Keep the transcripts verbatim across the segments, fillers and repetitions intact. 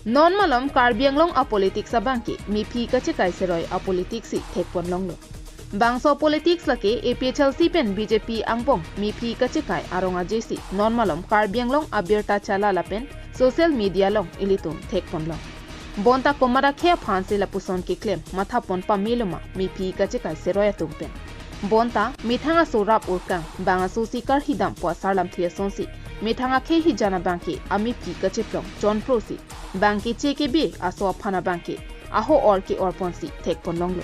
Non malom Karbi Anglong a-politics abangke mephi kachekai seroi a-politics si thekpon longlo. Bangso politics lake A P H L C pen B J P angbong mephi kachekai arong aje si non malom Karbi Anglong abirta chala lapen social media along ilitum thekpon long. Bonta komat akhei aphan si lapuson keklem mathapon pamelo ma mephi kachekai seroi atum pen. Bonta methang aso rap urkang bang aso si karhidampo asar lamthe asonsi methang akhei hijan abangke amephi kacheplong chonpro si bangke che kebe aso aphan abangke aho-or ke-orponsi thekpon longlo.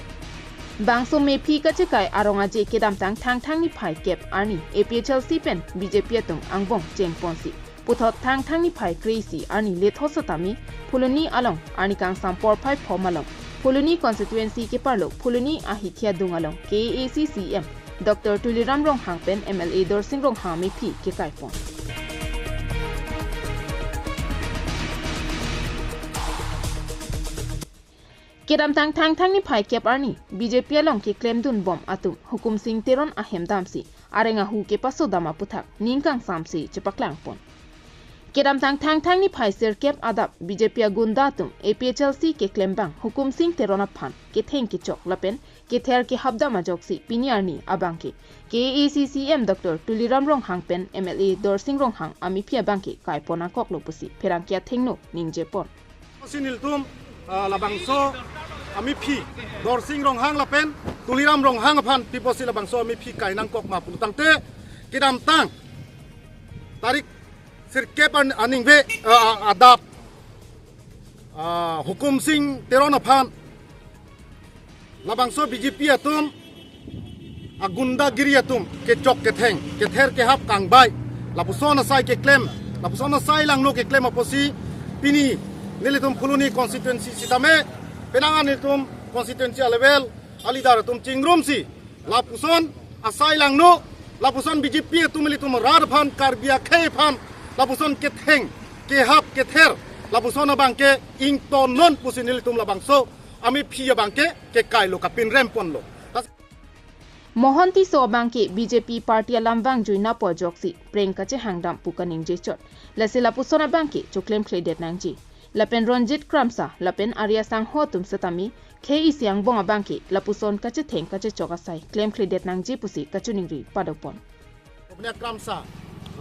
Bangso mephi kachekai arong aje kedamtang Thangthang niphai kep arni A P H L C pen B J P atum angbong chengponsi puthot Thangthang niphai kre-isi arni lethot setame Phuloni along arni kangsam porphai pho malom Phuloni constituency keparlo Phuloni ahithi adung along K A A C C E M Doctor Tuliram Ronghang pen M L A Dorsing Ronghang amephi kekaipon. Kedamtang Thangthang niphai kep arni B J P along keklemdunbom atum Hukum Sing Teron ahem damsi areng ahu kepasodam aputhak ning kangsamsi chepaklangpon. Kedamtang Thangthang niphai sirkep adap B J P agunda atum A P H L C keklem bang Hukum Sing Teron aphan ketheng kechok lapen kether kehapdam ajoksi pini arni abangke K A A C C E M Doctor Tuliram Ronghang pen M L A Dorsing Ronghang amephi abangke kaipon nangkoklo pusi pherangke athengno ningjepon. Si nelitum, ah, labangso amephi Dorsing Ronghang lapen Tuliram Ronghang aphan piposi labangso amephi kai nangkok ma pulotangte kedamtang tarik sirkep an-, aningve, ah, ah, adap, ah, Hukum Sing Teron aphan labangso B J P atum agundagiri atum kechok ketheng, kether kehap kangbai, lapuson asai keklem, lapuson asai langno keklem apotsi pini nelitum Phuloni constituency sitame penang an nelitum constituency a-level a-leader atum chingrumsi lapuson asai langno, lapuson B J P atum ilitum rat aphan Karbi akhei aphan lapuson ketheng kehap kether lapuson abangke ingtonnon pusi nelitum labangso amephi abangke kekailo kapinremponlo. Mohon Tisso abangke B J P party alam vangjuinapo ajoksi preng kachehangdam pu kaningje chot. Lasi lapuson abangke choklemkledet nangji. Lapen Ronjit Kramsa lapen Arya Sangho atum setame khei isi angbong abangke lapuson kachetheng kachechok asai klemkledet nangji pusi kachiningri padopon. Obnia Kramsa,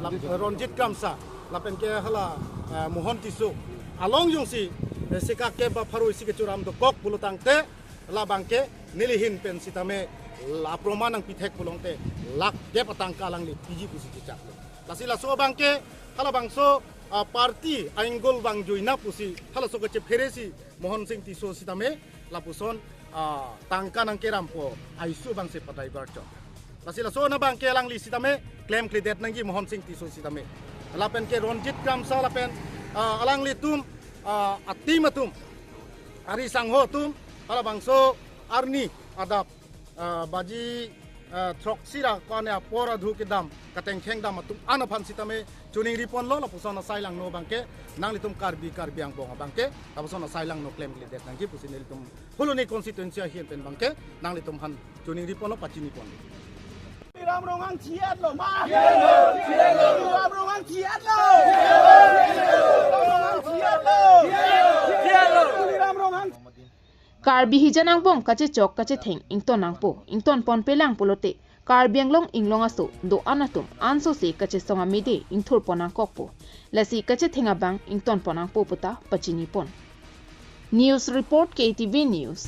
lap-, Ronjit Kramsa, lapen ke hala, eh, Mohon Tisso along jongsi, eh, sika kep ba pharo isi kechoram dokok pulotangte labangke neli ahin pen sitame la proman nangpithek pulote lakh kep atangka alangli piji pusi chechaklo. Lasi laso abangke halabangso, ah, party ainggul vangjuina pusi halaso kachephere si Mohon Sing Tisso sitame lapuson, ah, tangka nangkerampo ahisu abangsi padai barchok. Lasi laso-an abangke alangli sitame klemkledet nangji Mohon Sing Tisso sitame. Lapen ke Ronjit Kramsa lapen, ah, alanglitum, ah, a-team atum, Arya Sangho atum, halabangso arni adap, ah, baji, ah, throksi ra ko-an apor adhu kedam katengkheng dam atum an aphan sitame chiningriponlo lapuson asai langno abangke nanglitum Karbi, Karbi angbong abangke lapuson asai langno klemkledet nangji pusi nelitum Phuloni constituency ahin pen abangke nanglitum aphan chiningriponlo, pachiniponlo. Tuliram Ronghang chiyatlo ma. Tuliram Ronghang chiyatlo. Tuliram Ronghang chiyatlo. Tuliram Ronghang. Karbi hijan angbong kachechok kachetheng ington nangpo, ingtonponpelang pulote Karbi Anglong inglong aso do-an atum ansose kachesong amede ingthurpon nangkokpo. Lasi kachetheng abang ingtonpon nangpo puta pachinipon. News report, K T V News.